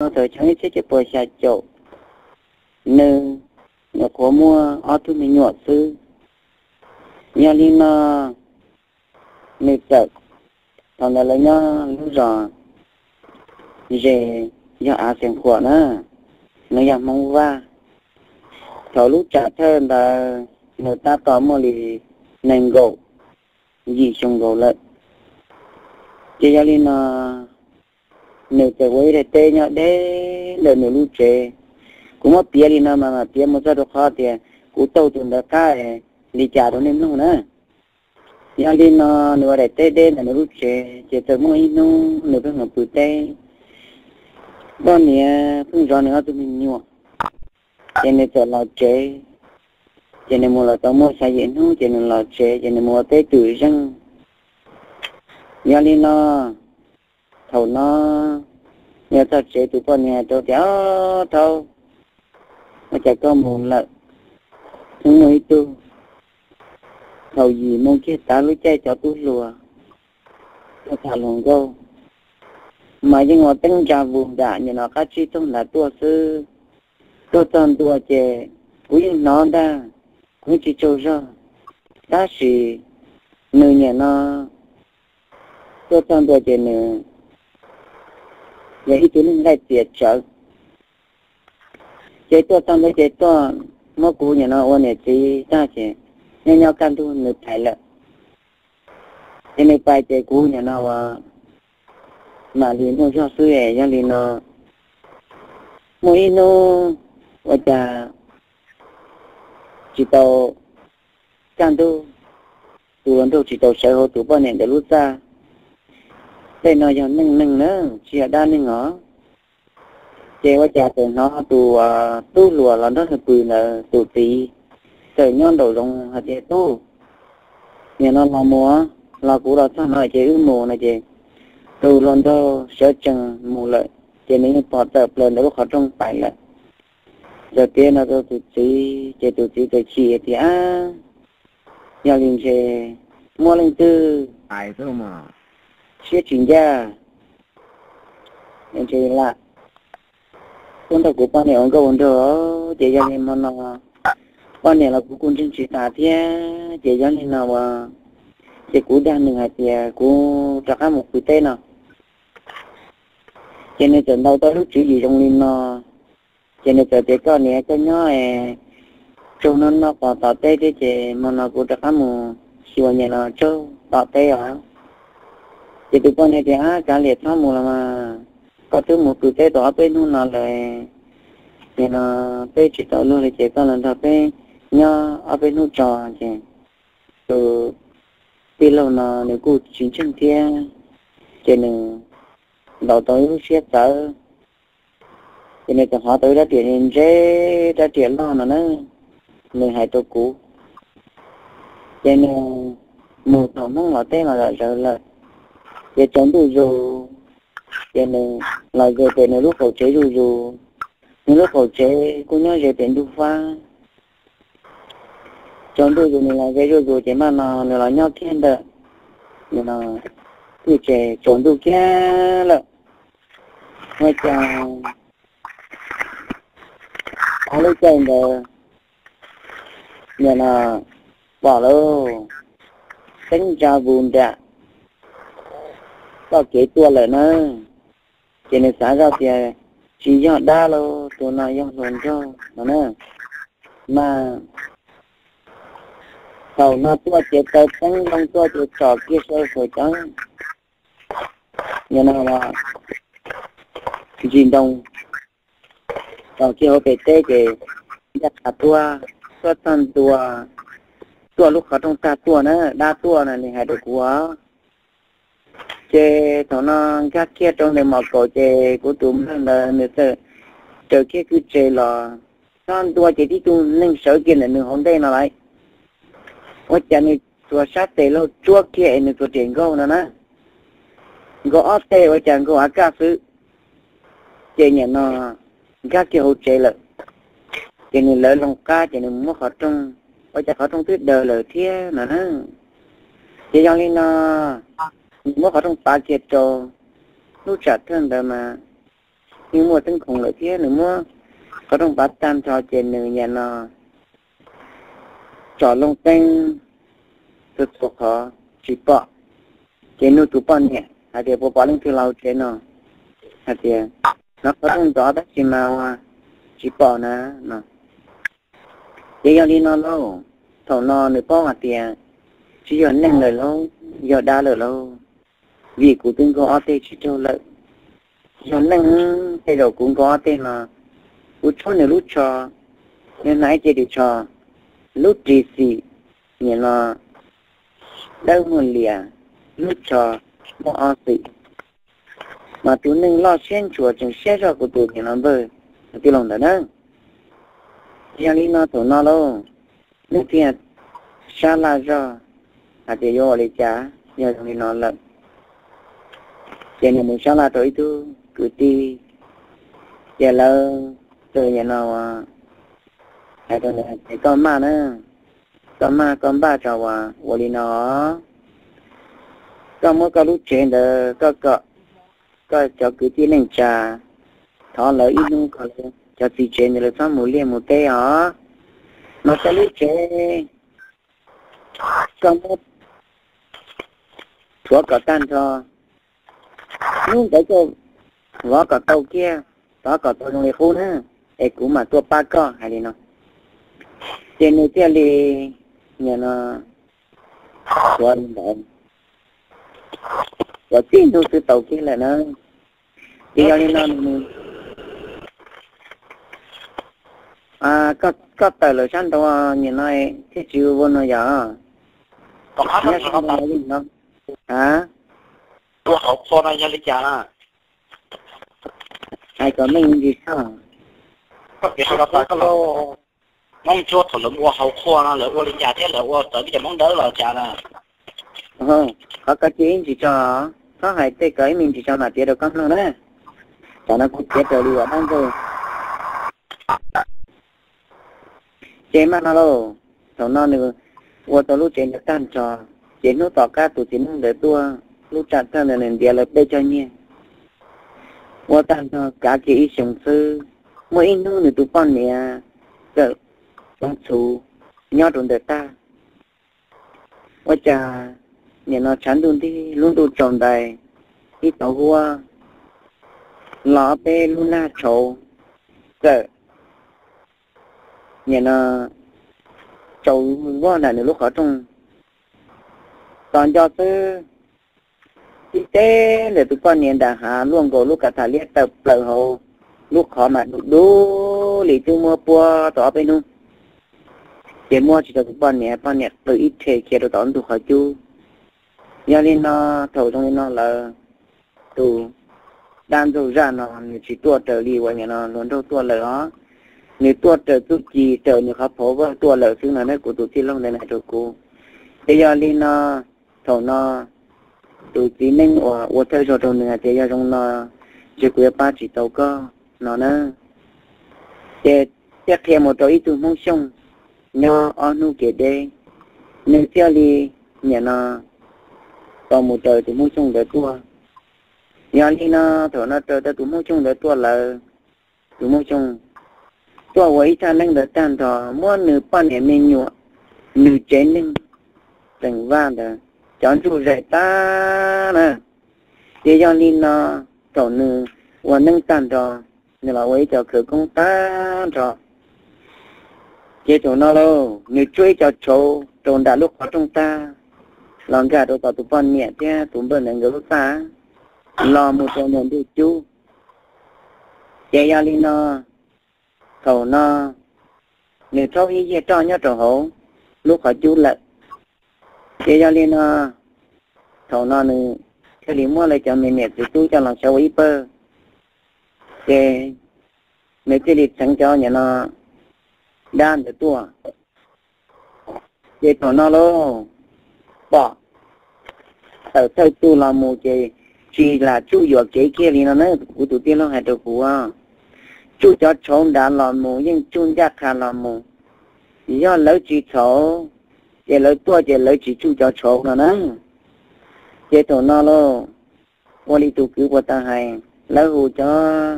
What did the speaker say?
thaum xyoo ib txhiab cuaj puas xya caum, nws nyuam qhuav muaj ob tug me nyuam xwb. Yog li no, nws txawm, thaum ntawd lawv nyob lub zos ze, yog Av Xeev Khuam na, nws yog Hmoob Vaj. Thaum lub tsam thawj ntawd nws tab tom muaj li nees nkaum yim xyoo nkaus lawm. Ces yog li no, nws txawm ua ib daim teb nyob deb ntawm nws lub tsev. Kuv muab piav li no mas piav mus txog rau qhov tias kuv taug tus ntawd qab li cas rau nej mloog na. Yog li no, nws ua daim teb deb ntawm nws lub tsev, ces txawm muaj ib hnub nws pheej mus pw teb, poj niam pheej zov nws ob tug me nyuam. Ces nws txawm los tsev, ces nws mus los tau muaj xya yim hnub ces nws los tsev, ces nws mus ua teb twm zeej. Yog li no, thaum no nws txog tsev tus poj niam hais rau tias, Ob, thaub, ua cas koj mus lawm? Hnub muaj ib tug, thaum yim moo kiag tav lub caij cov tub hluas tuaj tham hluas nkauj, mas yeej ua teeb ntsa vus nram nim no qab tsib toog nrad tuaj xwb. Tuaj txog ntua ces kuv yeej hnov ntag, kuv yeej tsis tsaug zog, tab sis nws nim no tuaj txog ntua ces nws yog ib tug neeg laij txias tsawv. Ces tuaj txog ntua ces tuaj muab kuv nim no ua niam txiv tag ces nyob nyob kaj ntug nws pais lawm. Ces nws pais ces kuv nim no ua mam li muaj zog xwb es yog li no, muaj ib hnub ua cas tsis tau kaj ntug, tus hluas nraug tsis tau sawv hauv tus poj niam ntawd lub txaj. Tej no yog neej neeg na, tsis yog dab neeg os. Ces ua cas txawm hnov tus tub hluas los nrog nws pw ntawd tus txiv txawm nyob nraum zoov hais tias, Tub, nim no los mus, los kuv los txog no ces wb mus no ces tus hluas nraug sawv tsees mus lawm, ces nws yeej pom tawm plaws ntawm lub qhov rooj pais lawm. Txawm piav no rau tus txiv ces tus txiv txawm chim tias, Yog li ntshe muaj leej twg siab tsis ncaj, ntshe lam tuaj nrog kuv poj niam ua nkauj ua nraug, ces yog li hmo no poj niam los kuv kuj ntseeg tsis tas thiab, ces yog li no ua, ces kuv dag nws hais tias kuv rov qab mus pw teb no. Ces nws txawm ntaus tau lub tswv yim zoo li no, ces nws txawm tias, Koj niam, koj nyob es tsaug noj noj qos tom teb thiab, ces hmo no kuv rov qab mus xyuas nim no tsaug tom teb os. Ces tus poj niam tias, Ab, kav liam, txhob mus los mas, koj twb mus pw teb tau ob peb hnub no lawm, nim no peb tsis tau luag li ces koj los nrog peb nyob ob peb hnub tso. Ces tus tij laug no nws kuj tsis ntseeg thiab, ces nws ntaus tau ib lub siab txawv, ces nws txawm hov tau ib rab riam ntse, rab riam loj no na, nws hais rau kuv. Ces nws mus thaum Hmoob los teb los zom zaws lawm, ces tsaus ntuj zus, ces nws los ze pem nws lub qaum tsev zuj zus. Nws lub qaum tsev kuj nyob ze pem ntug fab. Tsaus ntuj zus nws los ze zuj zus ces maj no nws los nyob kiag ntawm nim no kwj tsev, tsaus ntuj kiag lawm. Ua cas ob lub caij ntawd nim no pom lawm teeb ntsa vus nram txoj kev tuaj lawm na. Ces nws xav zoj tias tsis yog dab lauj, tus no yog hluas nraug no na. Mas thaum no tuaj ces taw teeb loo tuaj ces tsom kiag saw xuas cov nim no ntsis ntoo, tsom kiag hauv pem teb ces ncaj qha tuaj, tuaj txog ntua, tuaj lub qhov rooj tag tuaj na, dab tuaj no nws hais rau kuv os. Ces thaum no nkag kiag rau ntawm mom kaum ces kuv tus npawg ntawd nws txawm raws kiag kwj tsev los, txog ntua ces tib tug neeg sawv kiag ntawm nws hauv ntej no lawm. Ua cas nws txuas sab tes laug tsuab kiag es nws txuas riam nkaug no na, nkaug ob teg ua cas nkaug av kaj xwb. Ces nim no nkag kiag hauv tsev lawm. Ces nws lawv loo qab ces nws muab qhov rooj, ua cas qhov rooj twb daws lawm thiab no na. Ces yog li no, nws muab qhov rooj pav kiag rau, lub tsam thawj ntawd mas yeej muaj teeb khoom lawm thiab, nws muab qhov rooj pav tag nrho ces nws nyam no tsom loo teeb txhua txhua qhov tsis pom. Ces nug tus poj niam hais tias puas pom leej twg los hauv tsev no, hais tias hnov qhov rooj ntxov tab sis mas ua tsis pom na no. Ces yog li no lauj, thaum no nws paub hais tias tsis yog neeg lawm lauj, yog dab lawm lauj, vim kuv twb nkaug ob teg tsis raug lawm. Yog neeg tej zaum kuv nkaug ob teg no, kuv tshuab nws lub tsho, nws hnav ib ce ris tsho, lub ris xim, nim no dawb muag lias, lub tsho muaj ob xim, mas tus neeg loj siab ntshuas tseem siab zog kuv tus nim no npawg tij laug ntawd na. Yog li no thaum no lauj, nws thiaj sab laj zog hais tias yuav ua li cas, yog zoo li no lawm ces nws mus sab laj rau ib tug kwv tij, ces lawv txawm nim no hais rau nws hais tias koj maj na, koj maj koj npaj tso uas ua li no, koj muab koj lub tsev ntawd koj kom koj cov kwv tij neej tsa thov lawv ib hnub kom cov txiv tsev ntawd lawv txhob mus liaj mus teb os, mas koj lub tsev koj muab rhuav kom tag nrho, hnub ntawd koj vov kom tau kiag, thov kom tau zoo li qub na, es kuv mam tuaj pab koj, hais li no. Ces nws thiaj li nim no rhuav li ntawd, rhuav txij hnub xwb tau kiag lawm na. Ces yog li no, koj tawm lawm sab nraud nim no thiaj tsis ua no yog? Nyob sab nraud no yeej no. A, ua hauv qhua no yog li cas na? Hais kom meej ntsis soj. Hmoob Ntsuab thaum lawv ua hauv qhua no lawv ua li cas thiab lawv ua txawv li cov Hmoob Dawb los cas na? Qhov koj cia ib ntsis tso, txhob hais tej koj ib me ntsis tso mam piav rau koj mloog na. Tam no kuv piav raws li uas dab ntxaug. Ces maj no lauj, thaum no nws ua tau lub tsev ntawd tag nrho, ces hnub tom qab tus txiv neej ntawd tuaj, lub tsam thawj ntawd nws ntiav lawv peb cov nyiaj, ua tag nrho kav kiag ib xyoos xwb, muaj ib hnub nws tus poj niam txawm ua txhuv nyob rau ntawm tag. Ua cas nim no tshav ntuj ntig lub ntuj tsaus ntais, ib tauv huab los ob peb lub nag tshauv txawm nim no tsaus vog nram nws lub qhov rooj. Tos nco xwb, tib teb ntawm tus poj niam nram hav luaj nkaus lub kav tham liab tawm plaws hauv lub qhov mas du du li twb muab puag tau ob peb hnub. Ces muab tsis tau tus poj niam, poj niam qw ib rhe khiav rau tom ntug qhov cub. Yog li no, thaum zoo li no lawm, tus dab ntxaug zaj no nws tsis tuaj raws li uas nim no hluas nraug tuaj lawm os. Nws tuaj raws txuj ci, raws nws qhov phau vawj tuaj lawm xwb no na, kuv tus tij laug ntawd hais rau kuv. Ces yog li no, thaum no tus txiv neej uas ua thawj zaug rau nws hais tias yog zoo no, ntshe kuv yuav pab tsis tau koj no na. Ces thiaj qhia mus rau ib tug Hmoob Xyooj nyob ob hnub kev deb, nws thiaj li nim no tau mus raws tus Hmoob Xyooj ntawd tuaj. Yog li no, thaum no raws tau tus Hmoob Xyooj ntawd tuaj lawm, tus Hmoob Xyooj tuaj ua ib thaj neeb ntawd tag nrho, muab nws poj niam me nyuam, nws tsev neeg, teem vaj ntawd cov ntsuj zais tag na. Ces yog li no, thaum nws ua neeb tag nrho, nws los ua ib co khawv koob tag nrho. Ces thaum no lauj, nws tsuab ib co tshauv rau nram lub qhov rooj tag, los nkag rau tom tus poj niam thiab tus npawg ntawd nkawd lub txaj, los mus rau ntawm ntug cub. Ces yog li no, thaum no nws thaub ib yiag roj nyob rau hauv lub qhov cub lawm. Ces yog li no, thaum no nws thiaj li muab lawv cov me niam txiv tub coj los xyov ua ib pawg. Ces nws thiaj li txheev cov nim no dab ntawd tuaj. Ces thaum no lauj, pom tawm thawj tug los mus ces tsis lam tsuj yuam kev kiag li no na, kuv tus tij laug hais rau kuv. Tsuj cov tshauv nrad los mus yeej tsuj ncaj qha los mus, yog lawv tsis txhaum ces lawv tuaj ces lawv tsis tsuj cov tshauv no na. Ces thaum no lauj, ua li tus kwv puas tau hais, lawv hu cov